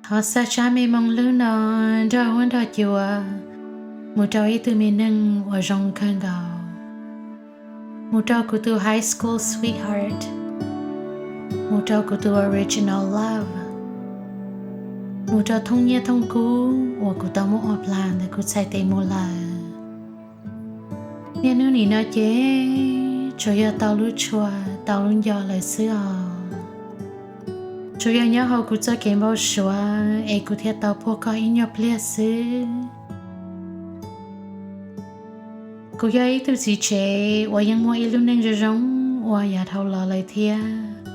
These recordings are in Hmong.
Thov xa tsab me moo hlub no nrog huab nrog cua mus rau ib tug me neeg uas zoo kawg nkaus, mus rau kuv tus high school sweetheart, mus rau kuv tus original love, mus rau thooj nyiaj thooj kub uas kuv tau muab ua plag ntawm kuv txhais tes mus lawm. Niaj hnub nim no ces tsuas yog tau lub tshua tau lub nco lawm xwb os. Tsuas yog nyob hauv kuv txoj kev npau suav es kuv thiaj tau puag koj ib nyuag pliag xwb. Kuv yog ib tug txiv tsev uas yeej muaj ib lub neej zoo zoo ua yav dhau los lawm thiab.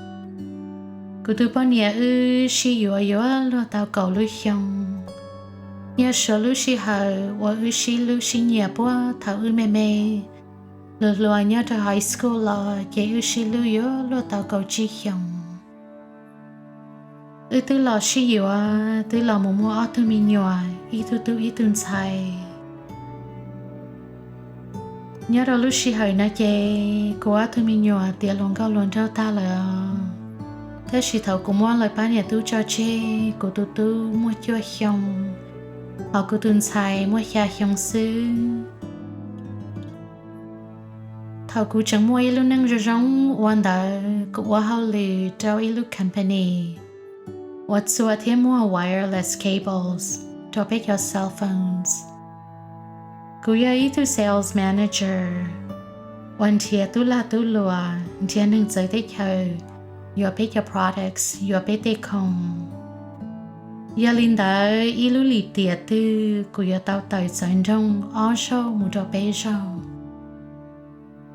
Kuv tus poj niam wb sib yuav yuav luag tau kaum lub xyoo. Yog suav lub sij hawm uas wb sib hlub sib nyiam puag thaum wb me me, hluas hluas nyob rau high school los ces wb sib hlub yuav luag tau kaum tsib xyoos. Wb twb los sib yuav, twb los mus muaj ob tug me nyuam, ib tug tub ib tug ntxhais. Nyob rau lub sij hawm no ces kuv ob tug me nyuam tiav hluas nkauj hluas nraug tag lawm os. Tab sis thaum kuv muab lawv pab niam tub tso tseg, kuv tus tub muaj cuaj xyoo, hos kuv tus ntxhais muaj xya xyoo xwb. Thaum kuv tseem muaj ib lub neej zoo zoo ua ntawd, kuv ua hauj lwm rau ib lub company uas txua thiab muag wireless cables rau peb cov cell phones. Kuv yog ib tug sales manager uas nrhiav tub lag tub luam, nrhiav neeg txawv teb chaws yuav peb cov products, yuav peb tej khoom. Yog li ntawd ib lub lim tiam twg kuv yuav tau tawm txawv nroog ob zaug mus rau peb zaug.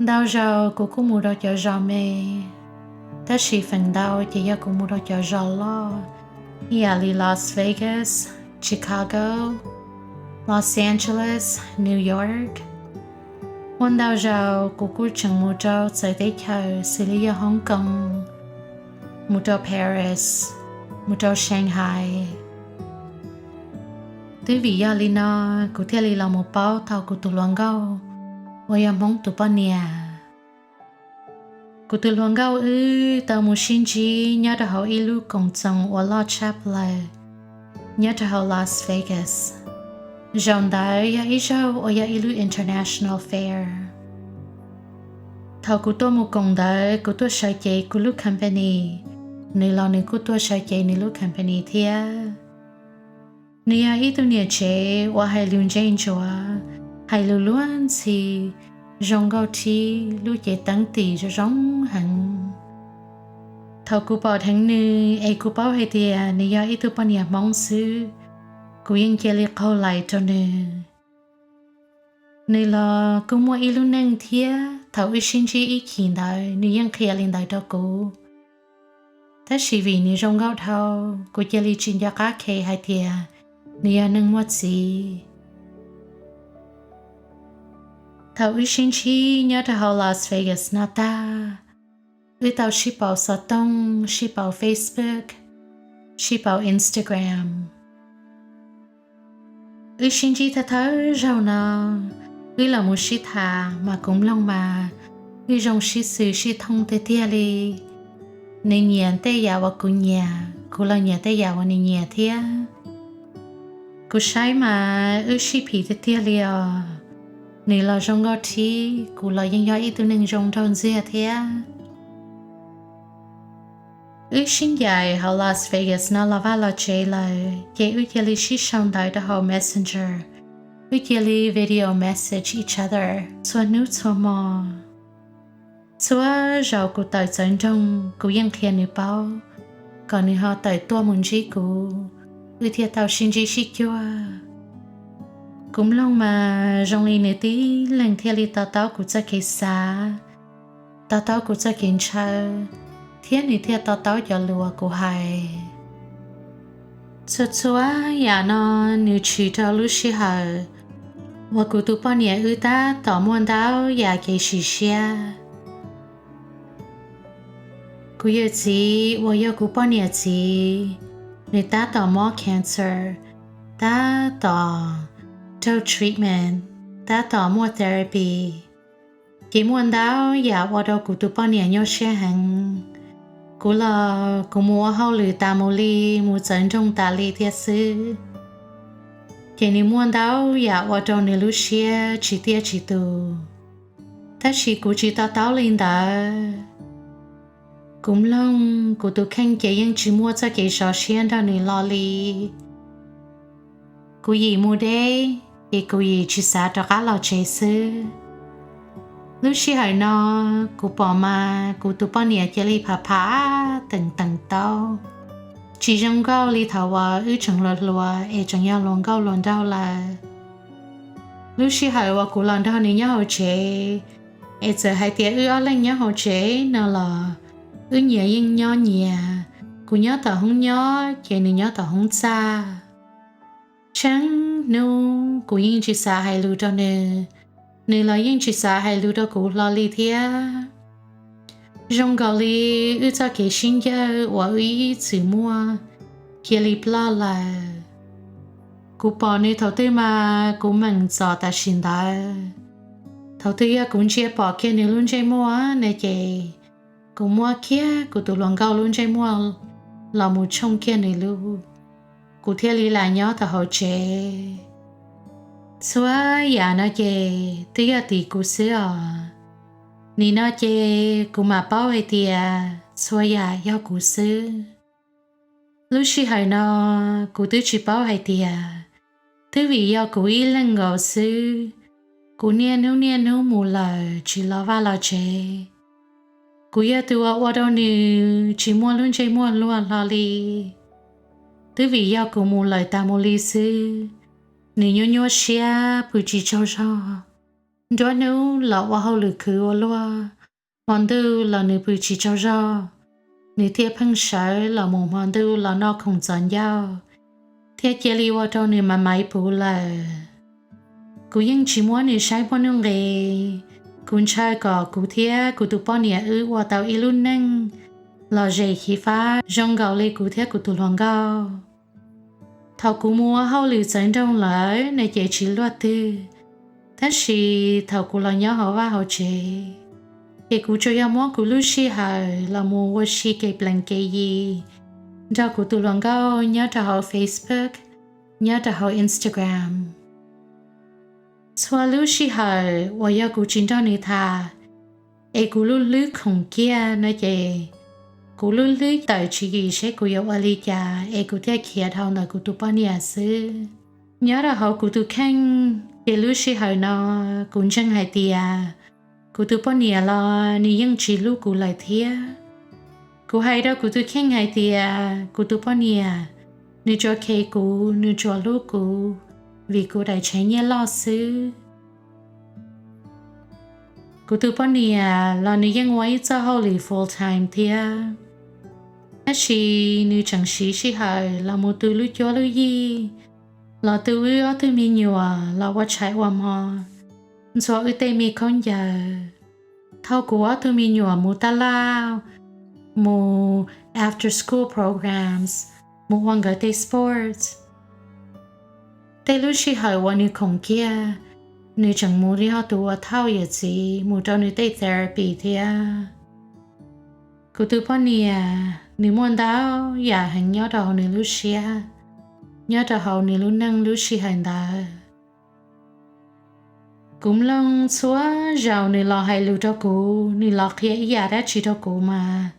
Ntau zaus kuv kuj mus rau cov zos me, tab sis feem ntau ces yog kuv mus rau cov zos loj, ib yam li Las Vegas, Chicago, Los Angeles, New York. Muaj ntau zaus kuv kuj tseem mus rau txawv teb chaws xws li yog Hong Kong, mus rau Paris, mus rau Shanghai. Twb vim yog li no kuv thiaj li los mus paub tau kuv tus hluas nkauj uas yog Hmoob tus poj niam. Kuv tus hluas nkauj wb tau mus sib ntsib nyob rau hauv ib lub koom txoos uas loj tshaj plaws nyob rau hauv Las Vegas. Zaum ntawd yog ib zaug uas yog ib lub international fair. Thaum kuv tuaj mus koom ntawd, kuv tuaj sawv cev kuv lub company, nws los nws kuj tuaj sawv cev nws lub company thiab. Nws yog ib tug niam tsev uas hais lus ntse ntsuav, hais lus luag ntxhi, zoo nkauj thib, lub cev teeb tim zoo zoo heev. Thaum kuv pom dheev nws es kuv paub hais tias nws yog ib tug poj niam Hmoob xwb, kuv yeej cia li qaug lais rau nws. Nws los kuj muaj ib lub neej thiab, thaum wb sib ntsib ib chim ntawd nws yeej qhia li ntawd rau kuv. Tab sis vim nws zoo nkauj dhau, kuv cia li tsis nco qab khe hais tias nws yog neeg muaj txiv. Thaum wb sib ntsib nyob rau hauv Las Vegas no tag, wb tau sib pauv xov tooj, sib pauv Facebook, sib pauv Instagram. Wb sib ntsib thawj thawj zaug no, wb los mus sib tham mas kuv mloog mas wb zoo sib xws sib thooj tiag tiag li. Nws nyiam tej yam uas kuv nyiam, kuv los nyiam tej yam uas nws nyiam thiab. Kuv saib mas wb sib phim tiag tiag li os. Nws los zoo nkauj thib, kuv los yeej yog ib tug neeg zoo nraug ntxiag thiab. Wb sib ncaim hauv Las Vegas no los vaj los tsev lawm, ces wb cia li sib sau ntawv rau hauv Messenger. Wb cia li video message each other txhua hnub txhua hmo. Txhua zaus kuv tawm txawv nroog, kuv yeej qhia nws paub, kom nws ho tawm tuaj mus ntsib kuv, wb thiaj tau sib ntsib sib cuag. Kuv mloog mas zoo li nws tib leeg thiaj li to taub kuv txoj kev xav, to taub kuv txoj kev ntshaw, thiab nws thiaj to taub cov lus uas kuv hais. Txhua txhua yam no nws tshwm rau lub sij hawm uas kuv tus poj niam wb tab tom muaj ntau yam kev sim siab. Kuv yawm txiv uas yog kuv poj niam txiv, nws tab tom mob cancer, tab tom raug treatment, tab tom muaj therapy. Ces muaj ntau yam ua rau kuv tus poj niam nyuaj siab heev. Kuv los kuv mus ua hauj lwm tas mus li, mus txawv nroog tas li thiab xwb. Ces nws muaj ntau yam ua rau nws lub siab tsis tiaj tsis tus, tab sis kuv tsis to taub li ntawd. Kuv mloog kuv tus kheej ces yeej tsis muaj txoj kev sov siab nrog nws los li. Kuv yim mus deb, ces kuv yim tsis xav rov qab los tsev xwb. Lub sij hawm no, kuv pom mas kuv tus poj niam cia li phav phav teem teem taub, tsis zoo nkauj li thaum uas wb tseem hluas hluas es tseem yog hluas nkauj hluas nraug lawm. Lub sij hawm uas kuv los nrog nws nyob hauv tsev, es txawm hais tias wb ob leeg nyob hauv tsev no los wb nyias yeej nyob nyias, kuv nyob tom hoob nyob ces nws nyob tom hoob txaj. Tsheej hnub kuv yeej tsis xav hais lus rau nws, nws los yeej tsis xav hais lus rau kuv hlo li thiab. Zoo nkaus li wb txoj kev sib ncawg uas wb ib txwm muaj cia li ploj lawm. Kuv pom nws thaum twg mas kuv meem txom tam sim ntawd. Thaum twg yog kuv ntsia pom kiag nws lub ntsej muag ne ces kuv muab kiag kuv tus hluas nkauj lub ntsej muag los mus tshooj kiag nws lub, kuv thiaj li lam nyob tau hauv tsev. Txhua yam no ces twb yog tim kuv xwb os. Nim no ces kuv mam paub hais tias txhua yam yog kuv xwb. Lub sij hawm no kuv twb tsis paub hais tias twb vim yog kuv ib leeg nkaus xwb, kuv niaj hnub niaj hnub mus lawm tsis los vaj los tsev. Kuv yog tus uas ua rau nws tsis muaj lub ntsej muag luag hlo li. Twb vim yog kuv mus lawm tas mus li xwb, nws nyuaj nyuaj siab pw tsis tsaug zog. Nruab hnub los ua hauj lwm khwv ua luaj, hmo ntuj los nws pw tsis tsaug zog, nws thiaj pheej sawv los mus hmo ntuj los noj khoom txos ncauj, thiaj cia li ua rau nws mas maiv puv lawm. Kuv yeej tsis muab nws saib muaj nuj nqis. Kuv ntshaw kom kuv thiab kuv tus poj niam wb ua tau ib lub neej lom zem xyiv fab zoo nkaus li kuv thiab kuv tus hluas nkauj. Thaum kuv mus ua hauj lwm txawv nroog lawm ne ces tsis luaj twg, tab sis thaum kuv los nyob hauv vaj hauv tsev, ces kuv tsuas yog muab kuv lub sij hawm los mus ua si kev plees kev yi nrog kuv tus hluas nkauj nyob rau hauv Facebook, nyob rau hauv Instagram. Txhua lub sij hawm uas yog kuv tsis nrog nws tham, es kuv lub hlwb khoom kiag no ces kuv lub hlwb tawm tswv yim seb kuv yuav ua li cas es kuv thiaj khiav dhau ntawm kuv tus poj niam xwb. Nyob rau hauv kuv tus kheej ces lub sij hawm no kuv ntseeg hais tias kuv tus poj niam los nws yeej tsis hlub kuv lawm thiab. Kuv hais rau kuv tus kheej hais tias kuv tus poj niam, nws tsuas khe kuv, nws tsuas hlub kuv vim kuv daim tsheb nyiaj loj xwb. Kuv tus poj niam los nws yeej ua ib txoj hauj lwm full time thiab, tab sis nws tseem siv sij hawm los mus tu lub cuab lub yig, los tu wb ob tug me nyuam los ua tshais ua hmo, ntxhua wb tej me khaub ncaws, thauj kuv ob tug me nyuam mus taj laj, mus after school programs, mus ua nkawd tej sports. Tej lub sij hawm uas nws khoom kiag, nws tseem mus li ho tus uas thauj yawm txiv mus rau nws tej therapy thiab. Kuv tus poj niam nws muaj ntau yam heev nyob rau hauv nws lub siab, nyob rau hauv nws lub neej lub sij hawm ntawd. Kuv mloog txhua zaus nws los hais lus rau kuv, nws los qhia ib yam dab tsi rau kuv mas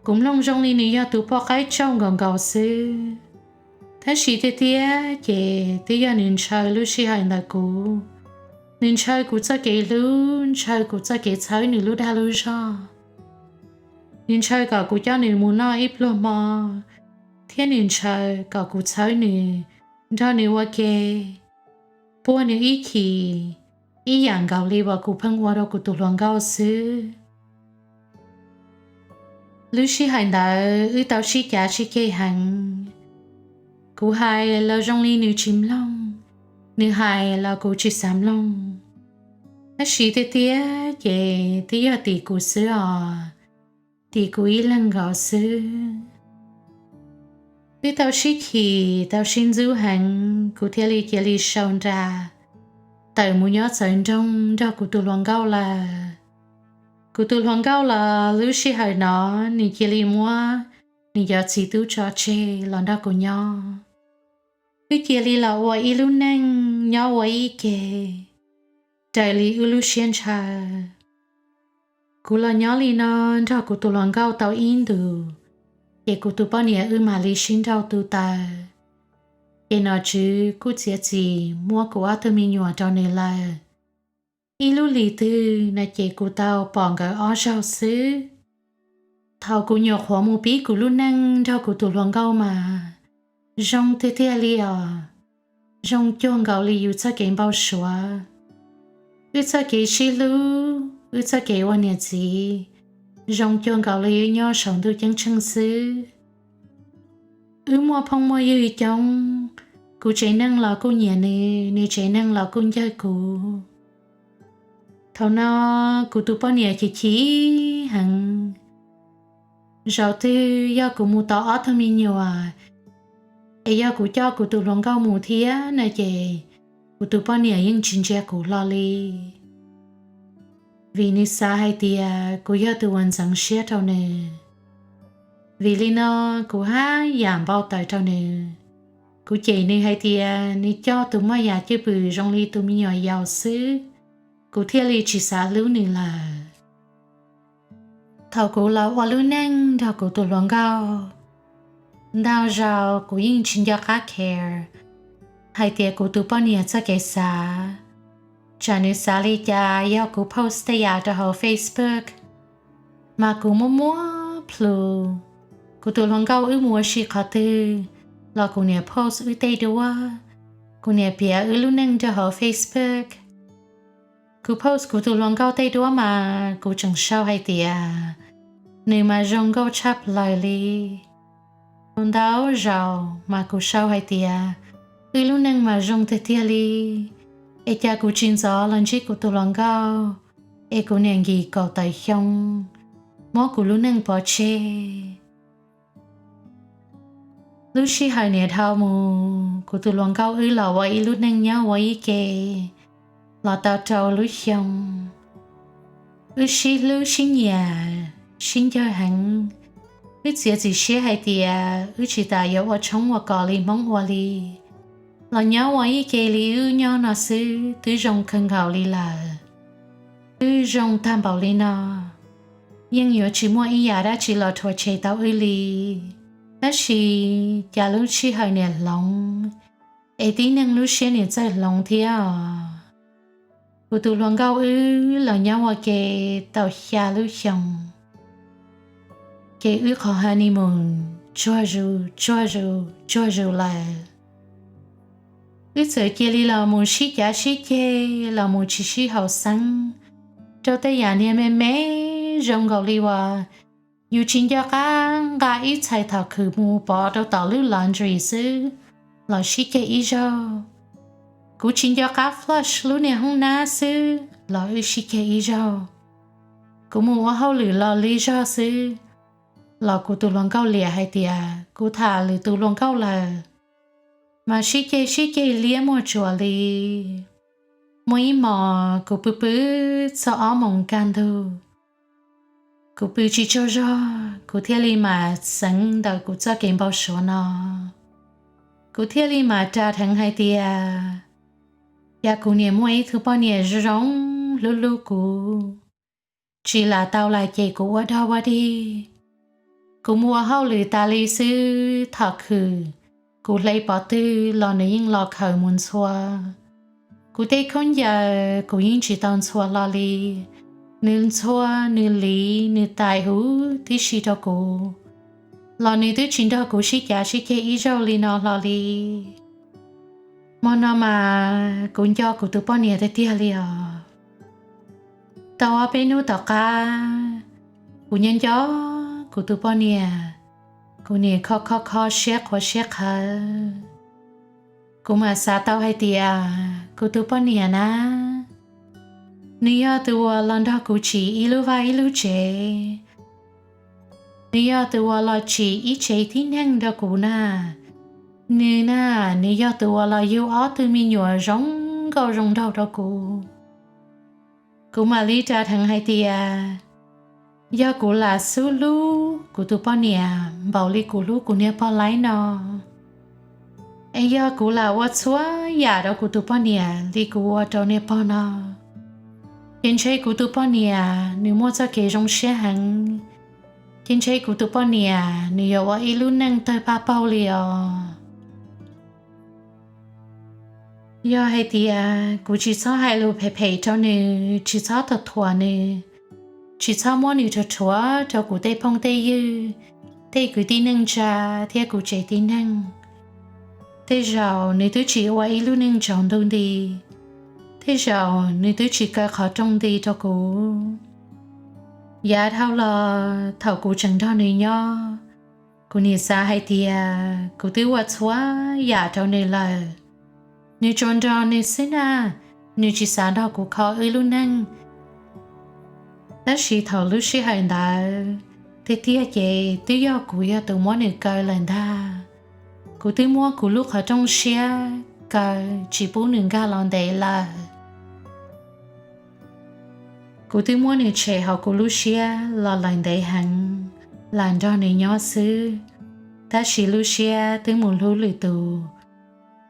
kuv mloog zoo li nws yog tus poj qaib tsauj nkaus nkaus xwb. Tab sis tiag tiag ces twb yog nws ntshaw lub sij hawm ntawm kuv. Nws ntshaw kuv txoj kev hlub, ntshaw kuv txoj kev txhawb nws lub dag lub zog. Nws ntshaw kom kuv coj nws mus noj ib pluag hmo, thiab nws ntshaw kom kuv txhawb nws, nrog nws ua ke, puag nws ib chim, ib yam nkaus li uas kuv pheej ua rau kuv tus hluas nkauj xwb. Lub sij hawm ntawd wb tau sib cav sib ceg heev. Kuv hais los zoo li nws tsis mloog, nws hais los kuv tsis xav mloog. Tab sis tiag tiag ces twb yog tim kuv xwb os, tim kuv ib leeg nkaus xwb. Wb tau sib chim tau sib ntxub heev, kuv thiaj li cia li sau nra tawm mus nyob txawv nroog nrog kuv tus hluas nkauj lawm. Kuv tus hluas nkauj los lub sij hawm no nws cia li muab nws cov txiv tub tso tseg los nrog kuv nyob. Wb cia li los ua ib lub neej nyob ua ib ke raws li wb lub siab ntshaw. Kuv los nyob li no nrog kuv tus hluas nkauj tau ib ntus, ces kuv tus poj niam wb mam li sib nrauj tu taws. Ces nom tswv kuj txiav txim muab kuv ob tug me nyuam rau nws lawm. Ib lub hlis twg no ces kuv tau pom nkawd ob zaug xwb. Thaum kuv nyuam qhuav mus pib kuv lub neej nrog kuv tus hluas nkauj mas zoo tiag tiag li os, zoo cuag nkaus li yus txoj kev npau suav. Wb txoj kev sib hlub, wb txoj kev ua niam txiv, zoo cuag nkaus li wb nyob saum ntuj ceeb tsheej xwb. Wb muaj phooj muaj ywg coob, kuv tsev neeg los kuj nyiam nws, nws tsev neeg los kuj ncawg kuv. Thaum no kuv tus poj niam chim chim heev. Zaum twg yog kuv mus tos ob tug me nyuam, es yog kuv coj kuv tus hluas nkauj mus thiab no ces kuv tus poj niam yeej tsis ntsia kuv hlo li, vim nws xav hais tias kuv yog tus uas ntxeev siab rau nws. Vim li no kuv haj yam npau taws rau nws. Kuv cem nws hais tias nws coj tus moj yam cwj pwm zoo li tus me nyuam yaus xwb, kuv thiaj li tsis xav hlub nws lawm. Thaum kuv los ua lub neej nrog kuv tus hluas nkauj, ntau zaus kuv yeej tsis nco qab care hais tias kuv tus poj niam txoj kev xav, tsam nws xav li cas yog kuv post tej yam rau hauv Facebook, mas kuv muab muab plhus. Kuv tus hluas nkauj wb mus ua si qhov twg los kuv niam post wb tej duab, kuv niam piav wb lub neej rau hauv Facebook. Kuv post kuv tus hluas nkauj tej duab mas kuv tseem sau hais tias nws mas zoo nkauj tshaj plaws li. Ntau zaus mas kuv sau hais tias wb lub neej mas zoo tiag tiag li, es cas kuv tsis ntxov los ntsib kuv tus hluas nkauj, es kuv niam nkim kaum tawm xyoo muab kuv lub neej pov tseg. Lub sij hawm niam dhau mus, kuv tus hluas nkauj wb los ua ib lub neej nyob ua ib ke los tau rau lub xyoo. Wb sib hlub sib nyiam, sib ncawg heev. Wb txiav txim siab hais tias wb tsis tas yuav ua tshoob ua kos li Hmoob ua li, los nyob ua ib ke li wb nyob no xwb twb zoo kawg nkaus li lawm. Twb zoo tag npaum li no, yeej yuav tsis muaj ib yam dab tsi los rhuav tshem tau wb li. Tab sis cas lub sij hawm niam hloov, es tib neeg lub siab niam txawj hloov thiab os. Kuv tus hluas nkauj wb los nyob ua ke tau xya lub xyoo, ces wb qhov honeymoon tsuag zus tsuag zus tsuag zus lawm. Wb txawm cia li los mus sib cav sib ceg, los mus tsis sib haum xeeb rau tej yam niag me me zoo nkaus li uas yus tsis nco qab nqa ib txhais thom khwm mus pov rau tom lub laundry xwb los sib ceg ib zaug. Kuv tsis nco qab flush lub niag hoob nab xwb los wb sib ceg ib zaug. Kuv mus ua hauj lwm los lig zog xwb los kuv tus hluas nkauj liam hais tias kuv tham lwm tus hluas nkauj lawm, mas sib ceg sib ceg liab muag tsuas li. Muaj ib hmos kuv pw pw txog ob moos kaj ntug, kuv pw tsis tsaug zog, kuv thiaj li mam xeev ntawm kuv txoj kev npau suav no. Kuv thiaj li mam ras dheev hais tias, cas kuv niam muaj ib tug poj niam zoo zoo hlub hlub kuv, tsis lam tau lam ces kuv ua dog ua dig. Kuv mus ua hauj lwm tas li xwb, thom khwm, kuv hle pov twg los nws yeej los khaws mus ntxhua. Kuv tej khaub ncaws kuv yeej tsis tau ntxhua hlo li. Nws ntxhua, nws liv, nws tais huv tib si rau kuv, los nws twb tsis nrog kuv sib cav sib ceg ib zaug li no hlo li. Hmo no mas kuv nco kuv tus poj niam tiag tiag li os. Tau ob peb hnub tom qab, kuv nyob nco kuv tus poj niam, kuv niam kho kho kho siab qhuav siab qhawv. Kuv mam xav tau hais tias kuv tus poj niam na, nws yog tus uas los nrog kuv tsim ib lub vaj ib lub tsev. Nws yog tus uas los tsim ib tsev tib neeg rau kuv na. Nws na, nws yog tus uas los yug ob tug me nyuam zoo nkauj zoo nraug rau kuv. Kuv mam li ras dheev hais tias, Yog kuv lam xub hlub kuv tus poj niam npaum li kuv hlub kuv niag pog laib no, es yog kuv lam ua txhua yam rau kuv tus poj niam li kuv ua rau niag pog no, ces ntshe kuv tus poj niam nws muaj txoj kev zoo siab heev, ces ntshe kuv tus poj niam nws yuav ua ib lub neej tawg paj paug li os. Yog hais tias kuv tsis txhob hais lus phem phem rau nws, tsis txhob thuam thuam nws, tsis txhob muab nws rhuav rhuav rau kuv tej phooj tej ywg, tej kwv tij neej tsa thiab kuv tsev tib neeg, tej zaum nws twb tsis ua ib lub neej tsaus ntuj nti, tej zaum nws twb tsis kaw qhov rooj nti rau kuv. Yav dhau los thaum kuv tseem nrog nws nyob, kuv nim xav hais tias kuv twb ua txhua yam rau nws lawm. Nws tsuas nrog nws xwb na, nws tsis xav nrog kuv kho wb lub neej. Tab sis thaum lub sij hawm ntawd, tiag tiag ces twb yog kuv yog tus muab nws kaw lawm ntag. Kuv twb muab kuv lub qhov rooj siab kaw tsis pub nws nkag los ntev lawm. Kuv twb muab nws tshem hauv kuv lub siab los lawm ntev heev, lam nrog nws nyob xwb, tab sis lub siab twb mus hlub lwm tus,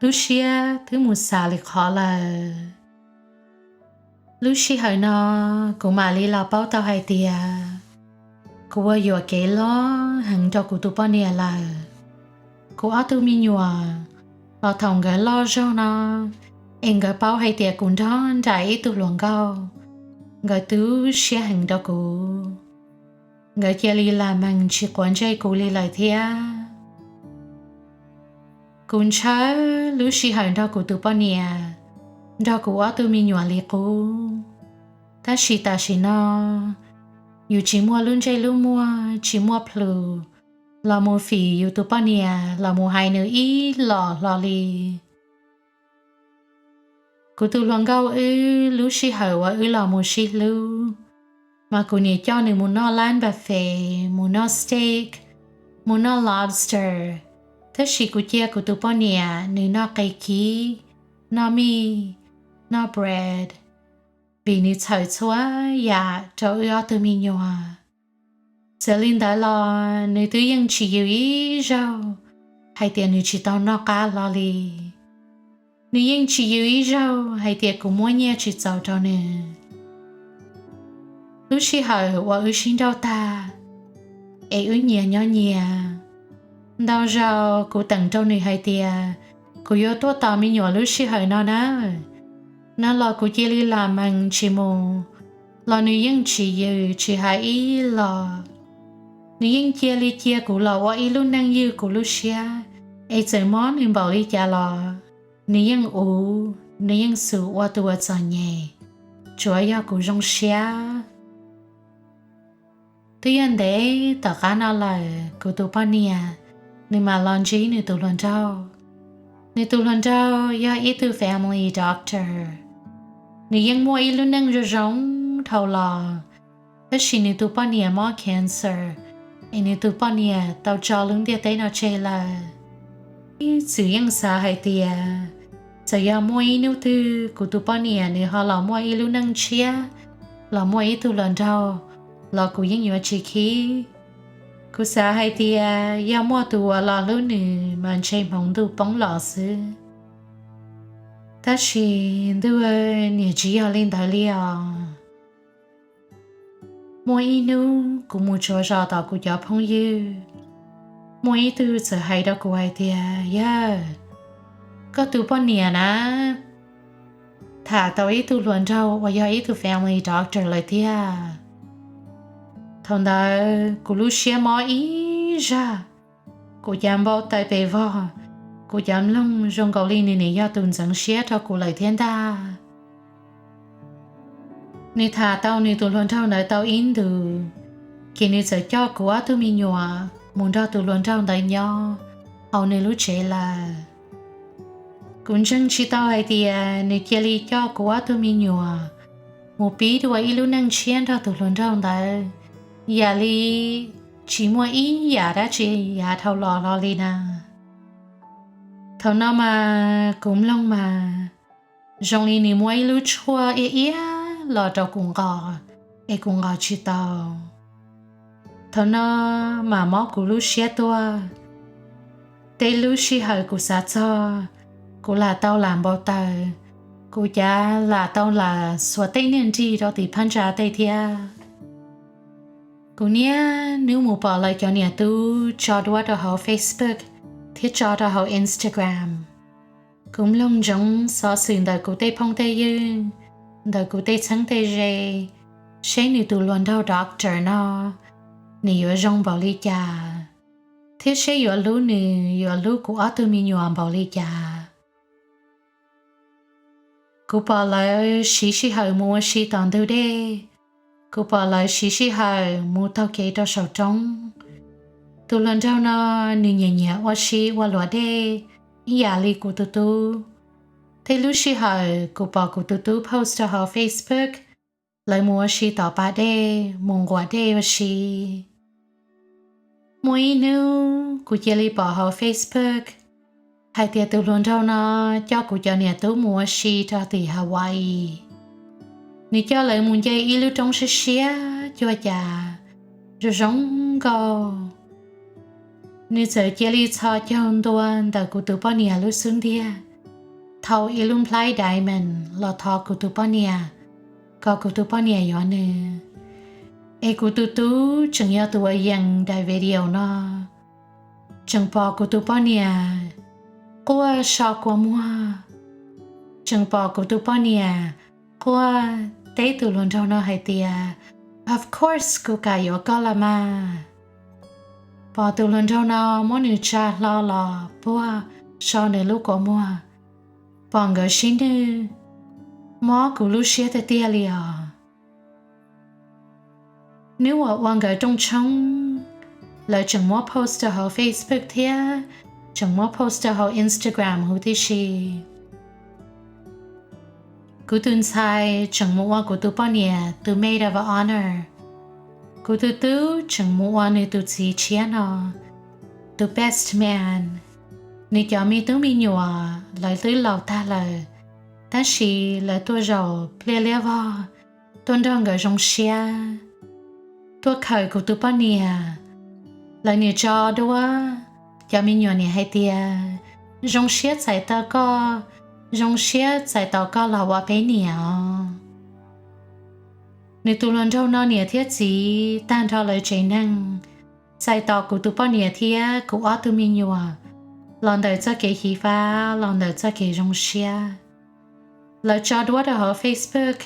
lub siab twb mus xav lwm qhov lawm. Lub sij hawm no kuv mam li los paub tau hais tias kuv ua yuam kev loj heev rau kuv tus poj niam lawm. Kuv ob tug me nyuam los thaum nkawd loj zog no, es nkawd paub hais tias kuv nrog nraim ib tug hluas nkauj, nkawd tu siab heev rau kuv. Nkawd cia li lam mees tsis quav ntsej kuv li lawm thiab. Kuv ntshaw lub sij hawm nrog kuv tus poj niam, nrog kuv ob tug me nyuam li qub. Tab sis tam sim no yus tsis muaj lub ntsej lub muag, tsis muaj plhus los mus fim yus tus poj niam los mus hais nws ib los hlo li. Kuv tus hluas nkauj wb lub sij hawm uas wb los mus sib hlub, mas kuv niam coj nws mus noj lab npa fes, mus noj steak, mus noj lobster, tab sis kuv cia kuv tus poj niam nws noj qe kib, noj mij, noj bread, vim nws txhawm txhua yam rau wb ob tug me nyuam. Txawm li ntawd los nws twb yeej tsis yws ib zaug hais tias nws tsis tau noj qab hlo li. Nws yeej tsis yws ib zaug hais tias kuv muab nyiaj tsis txaus rau nws. Lub sij hawm uas wb sib nrauj tag, es wb nyias nyob nyias, ntau zaus kuv teem rau nws hais tias kuv yuav tuaj tos me nyuam lub sij hawm no na, no los kuv cia li lam mees tsis mus, los nws yeej tsis yws tsis hais ib los. Nws yeej cia li cia kuv los ua ib lub neej ywj kuv lub siab, es txawm mob nws npaum li cas los nws yeej uv, nws yeej xum ua tus uas txom nyem, tsuav yog kuv zoo siab. Twb yog ntev tom qab no lawm kuv tus poj niam nws mam los ntsib nws tus hluas nraug. Nws tus hluas nraug yog ib tug family doctor. Nws yeej muaj ib lub neej zoo zoo dhau los, tab sis nws tus poj niam mob cancer, es nws tus poj niam tau tso lub ntiaj teb no tseg lawm. Ib txwm yeej xav hais tias txawm yog muaj ib hnub twg kuv tus poj niam nws ho los muaj ib lub neej tshiab, los muaj ib tug hluas nraug, los kuv yeej yuav tsis khib. Kuv xav hais tias yog muaj tus uas los hlub nws mas ntshe hmoov ntuj poob los xwb. Tab sis ntuj, niam tsis yog li ntawd li os. Muaj ib hnub kuv mus tsuav zos tom kuv cov phooj ywg, muaj ib tug txawm hais rau kuv hais tias, Yawg, koj tus poj niam na tham tau ib tug hluas nraug uas yog ib tug family doctor lawm tiag. Thaum ntawd kuv lub siab mob ib zag, kuv cav npau taws pes vog, kuv cav mloog zoo nkaus li nws nim yog tus ntxeev siab rau kuv lawm thiab ntag. Nws tham tau nws tus hluas nraug ntawd tau ib ntus, ces nws txawm coj kuv ob tug me nyuam mus nrog tus hluas nraug ntawd nyob hauv nws lub tsev lawm. Kuv ntseeg tsis tau hais tias nws cia li coj kuv ob tug me nyuam mus pib dua ib lub neej tshiab nrog tus hluas nraug ntawd, yam li tsis muaj ib yam dab tsi yav dhau los hlo li na. Thaum no mas kuv mloog mas zoo li nws muab ib lub tshuaj iab iab los rau kuv nqos, es kuv nqos tsis tau. Thaum no mas mob kuv lub siab tuaj. Tej lub sij hawm kuv xav txog, kuv lam tau lam npau taws, kuv cav lam tau lam xuas tej niag nrig rau tim phab ntsa tej thiab. Kuv niaj hnub mus pom lawv cov niam tub tso duab rau hauv Facebook thiab tso rau hauv Instagram. Kuv mloog ntsoov xov xwm ntawm kuv tej phooj tej ywg, ntawm kuv tej txheeb tej ze, seb nws tus hluas nraug doctor no, nws yuav zoo npaum li cas, thiab seb yuav hlub nws, yuav hlub kuv ob tug me nyuam npaum li cas. Kuv pom lawv siv sij hawm mus ua si tom ntug dej. Kuv pom lawv siv sij hawm mus taug kev rau saum roob. Tus hluas nraug no, nws nyiam nyiam ua si ua luam dej ib yam li kuv tus tub. Tej lub sij hawm kuv pom kuv tus tub post rau hauv Facebook, lawv mus ua si tom pas dej, mus nquam dej ua si. Muaj ib hnub kuv cia li pom hauv Facebook hais tias tus hluas nraug no coj kuv cov niam tub mus ua si rau tim Hawaii. Nws coj lawv mus nce ib lub roob siab siab cuag cas zoo zoo nkauj. Nws txawm cia li txhos caug ntua ntawm kuv tus poj niam lub xub ntiag, thau ib lub nplhaib diamond los thov kuv tus poj niam, kom kuv tus poj niam yuav nws. Es kuv tus tub tseem yog tus uas yees daim video no, tseem pom kuv tus poj niam quaj so kua muag, tseem pom kuv tus poj niam quaj teb tus hluas nraug no hais tias, Of course kuv kam yuav koj los mas. Pom tus hluas nraug no muab nws tsa hlo los puag so nws lub kua muag, pom nkawd sib nwj, mob kuv lub siab tiag tiag li os. Hnub uas ua nkawd rooj tshoob, lawv tseem muab post rau hauv Facebook thiab tseem muab post rau hauv Instagram huv tib si. Kuv tus ntxhais tseem mus ua kuv tus poj niam tus maid of honor. Kuv tus tub tseem mus ua nws tus txiv tshiab no tus best man. Nws cov me tub me nyuam lawv twb laus tag lawm, tab sis lawv tuaj zaum pliaj liab vog, tuaj nrog nkawd zoo siab, tuaj khawm kuv tus poj niam. Lawv niam tso duab, cov me nyuam niam hais tias, Zoo siab txais tau koj, zoo siab txais tau koj los ua peb niam os. Nws tus hluas nraug no niam thiab txiv tag nrho lawv tsev neeg txais tos kuv tus poj niam thiab kuv ob tug me nyuam los ntawm txoj kev xyiv fab, los ntawm txoj kev zoo siab. Lawv tso duab rau hauv Facebook,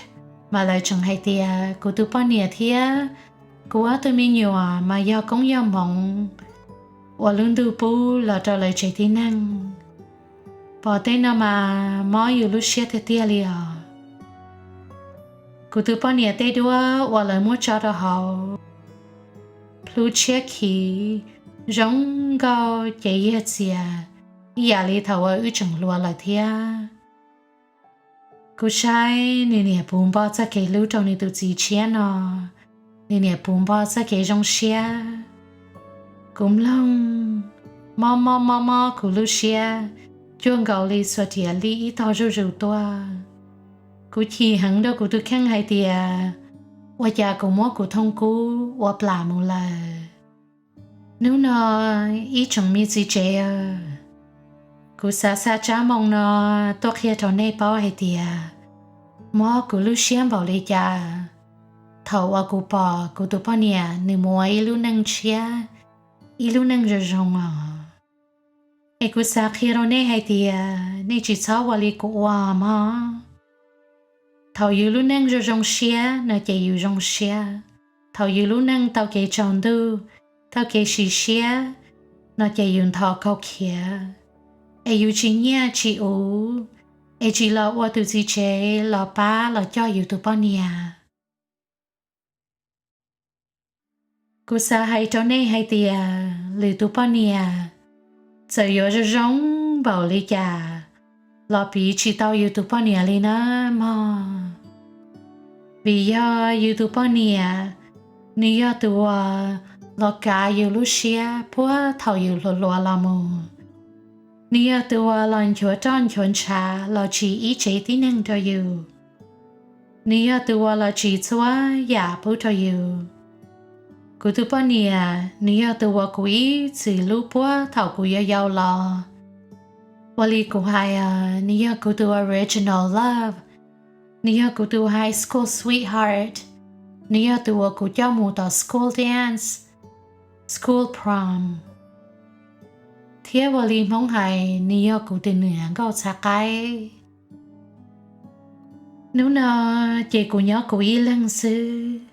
mas lawv tseem hais tias kuv tus poj niam thiab kuv ob tug me nyuam mas yog koob yog hmoov uas lub ntuj pub los rau lawv tsev tib neeg. Pom tej no mas mob yus lub siab tiag tiag li os. Kuv tus poj niam tej duab uas lawv muab tso rau hauv plhu tshiab khiv zoo nkauj ces yag txias ib yam li thaum uas wb tseem hluas lawm thiab. Kuv saib nws niam puv npo txoj kev hlub rau nws tus txiv tshiab no, nws niam puv npo txoj kev zoo siab. Kuv mloog, mob mob mob mob kuv lub siab, cuag nkaus li xuas riam lij ib tog zuj zus tuaj. Kuv chim heev rau kuv tus kheej hais tias, ua cas kuv muab kuv thooj kub ua plam mus lawm. Hnub no ib tsoom me txiv tsev, kuv xav xa tsab moo no tuaj qhia rau nej paub hais tias, mob kuv lub siab npaum li cas thaum uas kuv pom kuv tus poj niam nws mus ua ib lub neej tshiab, ib lub neej zoo zoo os. Es kuv xav qhia rau nej hais tias nej tsis txhob ua li kuv ua mog. Thaum yus lub neej zoo zoo siab no ces yus zoo siab. Thaum yus lub neej tau kev tsaus ntuj, tau kev sim siab no ces yus ntho kaug khiav, es yus tsis nyiaj tsis uv, es tsis los ua tus txiv tsev los pab los coj yus tus poj niam. Kuv xav hais rau nej hais tias lwm tus poj niam txawm yuav zoo zoo npaum li cas los piv tsis tau yus tus poj niam li na mog. Vim yog yus tus poj niam, nws yog tus uas los kav yus lub siab puag thaum yus hluas hluas los mus. Nws yog tus uas los nchuav roj nchuav ntshav los tsim ib tsev tib neeg rau yus. Nws yog tus uas los tsim txhua yam pub rau yus. Kuv tus poj niam nws yog tus uas kuv ib txwm hlub puag thaum kuv yau yau los. Ua li kuv hais, nws yog kuv tus original love, nws yog kuv tus high school sweetheart, nws yog tus uas kuv coj mus tom school dance, school prom, thiab ua li Hmoob hais nws yog kuv tus niam nkauj txhav qaib. Hnub no ces kuv nyob kuv ib leeg xwb.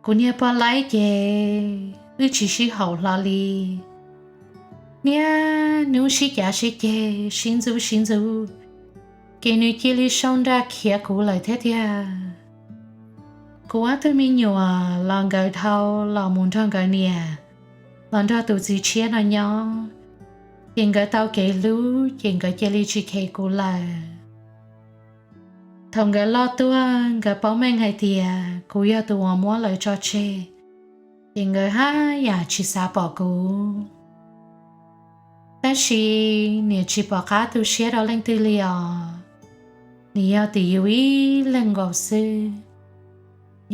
Kuv niag poj laib ces wb tsis sib haum hlo li. Niaj hnub sib cav sib ceg, sib ntxub sib ntxub, ces nws cia li sau nra khiav kuv lawm thiab tiag. Kuv ob tug me nyuam los nkawd dhau los mus nrog nkawd niam, los nrog tus txiv tshiab no nyob, ces nkawd tau kev hlub ces nkawd cia li tsis khe kuv lawm. Thaum nkawd loj tuaj nkawd paub meej hais tias kuv yog tus uas muab lawv tso tseg, ces nkawd haj yam tsis xav pom kuv. Tab sis niam tsis pom qab tu siab rau leej twg li os. Nws yog tim yus ib leeg nkaus xwb.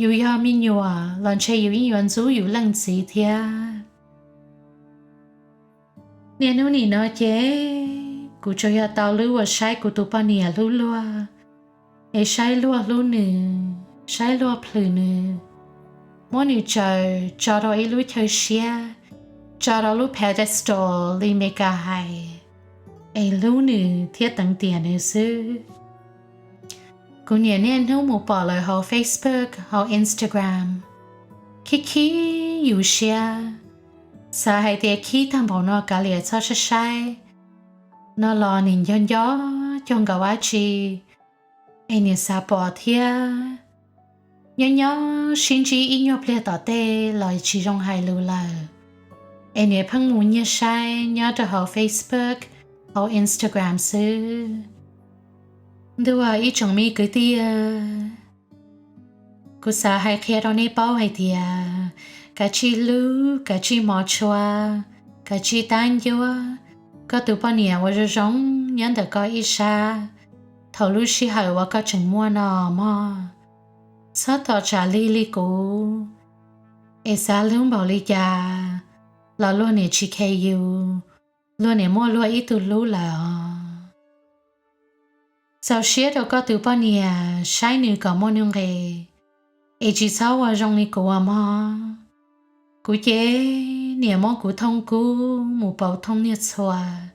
Yus yog me nyuam los ntshe yus yeej yuav ntxub yus leej txiv thiab. Niaj hnub nim no ces kuv tsuas yog tau lub uas saib kuv tus poj niam hlub luag, es saib luag hlub nws, saib luag plhws nws, muab nws tsaws tso rau ib lub chaw siab, tso rau lub pedestal li Meskas hais, es hlub nws thiab teev tiam nws xwb. Kuv niam niaj hnub mus pom lawv hauv Facebook hauv Instagram, khib khib yus siab, xav hais tias khib tag npaum no kav liam txhob saib saib no los nim nco nco cuag nkaus dab tsi, es niam xav pom thiab. Nyob nyob sib ntsib ib nyuag pliag tom tej los tsis zoo hais lus lawm, es niam pheej mus nyiag saib nyob rau hauv Facebook, hauv Instagram xwb. Ntuj, ib tsoom me kwv tij, kuv xav hais qhia rau nej paub hais tias kav tsij hlub, kav tsij hmov tshua, kav tsij tab ncuab koj tus poj niam uas zoo zoo nyob ntawm koj ib sab thaum lub sij hawm uas koj tseem muaj no mog. Txhob tos tsam lig li kuv, es xav hlub npaum li cas los luag niam tsis khe yus, luag niam muaj luag ib tug hlub lawm os. Txaus siab rau koj tus poj niam, saib nws kom muaj nuj nqis, es tsis txhob ua zoo li kuv os mog. Kuv ces niam muab kuv thooj kub mus pauv thooj niag txhuas,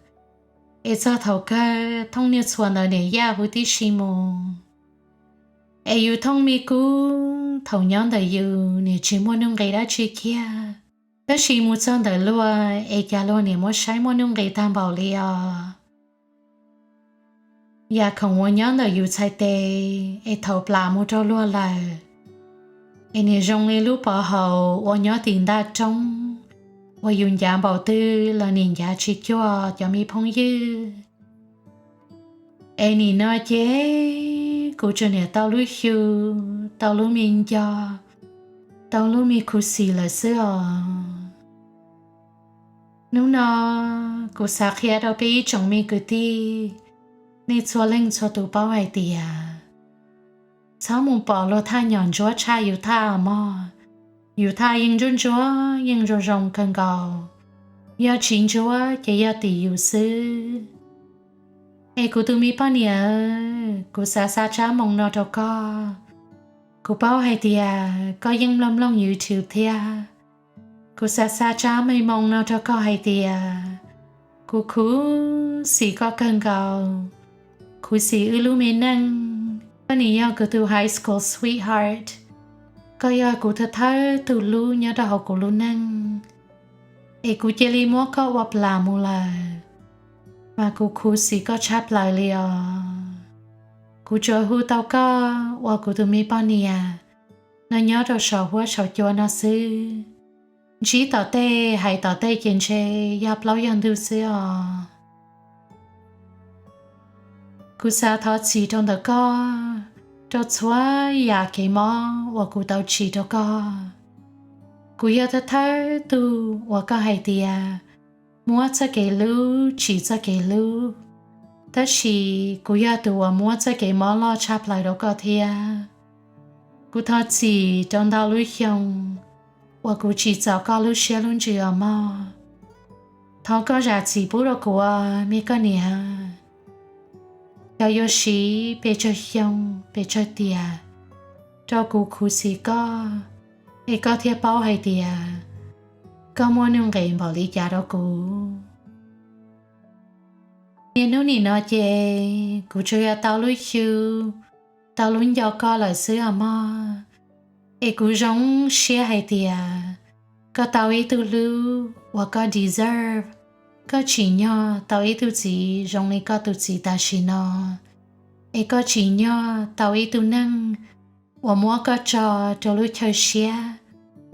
es txog thaum kawg thooj niag txhuas ntawd niam yaj huv tib si mus. Es yus thooj me kub thaum nyob ntawm yus niam tsis muaj nuj nqis dab tsi kiag, tab sis mus txog ntawm luag es cas luag niam muab saib muaj nuj nqis tag npaum li os. Yam khoom uas nyob ntawm yus txhais tes es thaum plam mus rau luag lawm, es niam zoo li lub pov haum uas nyob tim ntaj roob uas yus ncav npaum twg los niam ncav tsis cuag cov me phooj ywg. Es nim no ces kuv tsuas niam tau lub xyu, tau lub me nco, tau lub me khuv xim lawm xwb os. Hnub no kuv xav qhia rau peb ib tsoom me kwv tij, nej txhua leej txhua tus paub hais tias txhob mus pom luag thaj nyom ntsuab tshaj yus thaj mog. Yus thaj yeej ntsuab ntsuab yeej zoo zoo kawg nkaus, yog tsis ntsuab ces yog tim yus xwb. Es kuv tus me poj niam, kuv xav xa tsab moo no rau koj. Kuv paub hais tias koj yeej mloog mloog YouTube thiab. Kuv xav xa tsab me moo no rau koj hais tias kuv khuv xim koj kawg nkaus, khuv xim wb lub me neej. Koj nim yog kuv tus high school sweetheart, koj yog kuv thawj thawj tus hlub nyob rau hauv kuv lub neej, es kuv cia li muab koj ua plam mus lawm, mas kuv khuv xim koj tshaj plaws li os. Kuv tsuas hu tau koj ua kuv tus me poj niam no nyob rau saum huab saum cua no xwb. Ntsib tom tej hais tom tej ces ntshe yog plaub yog ntug xwb os. Kuv xav thov txim rau ntawm koj rau txhua yam kev mob uas kuv tau tsim rau koj. Kuv yog thawj thawj tug uas koj hais tias muab txoj kev hlub tsim txoj kev hlub, tab sis kuv yog tus uas muab txoj kev mob loj tshaj plaws rau koj thiab. Kuv thov txim rau ntau lub xyoo, uas kuv tsim txom koj lub siab lub ntsws os mog. Thov koj zam txim pub rau kuv, me koj niam. Xyov yuav siv pes tsawg xyoo pes tsawg tiam rau kuv khuv xim koj, es koj thiaj paub hais tias koj muaj nuj nqis npaum li cas rau kuv. Niaj hnub nim no ces kuv tsuas yog tau lub xyu, tau lub nco koj lawm xwb os mog. Es kuv zoo siab hais tias koj tau ib tug hlub uas koj deserve. Koj tsim nyog tau ib tug txiv zoo li koj tus txiv tam sim no, es koj tsim nyog tau ib tug neeg uas muab koj tso rau lub chaw siab,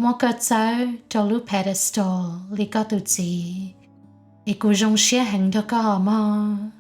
muab koj txawb rau lub pedestal li koj tus txiv. Es kuv zoo siab heev nrog koj os mog.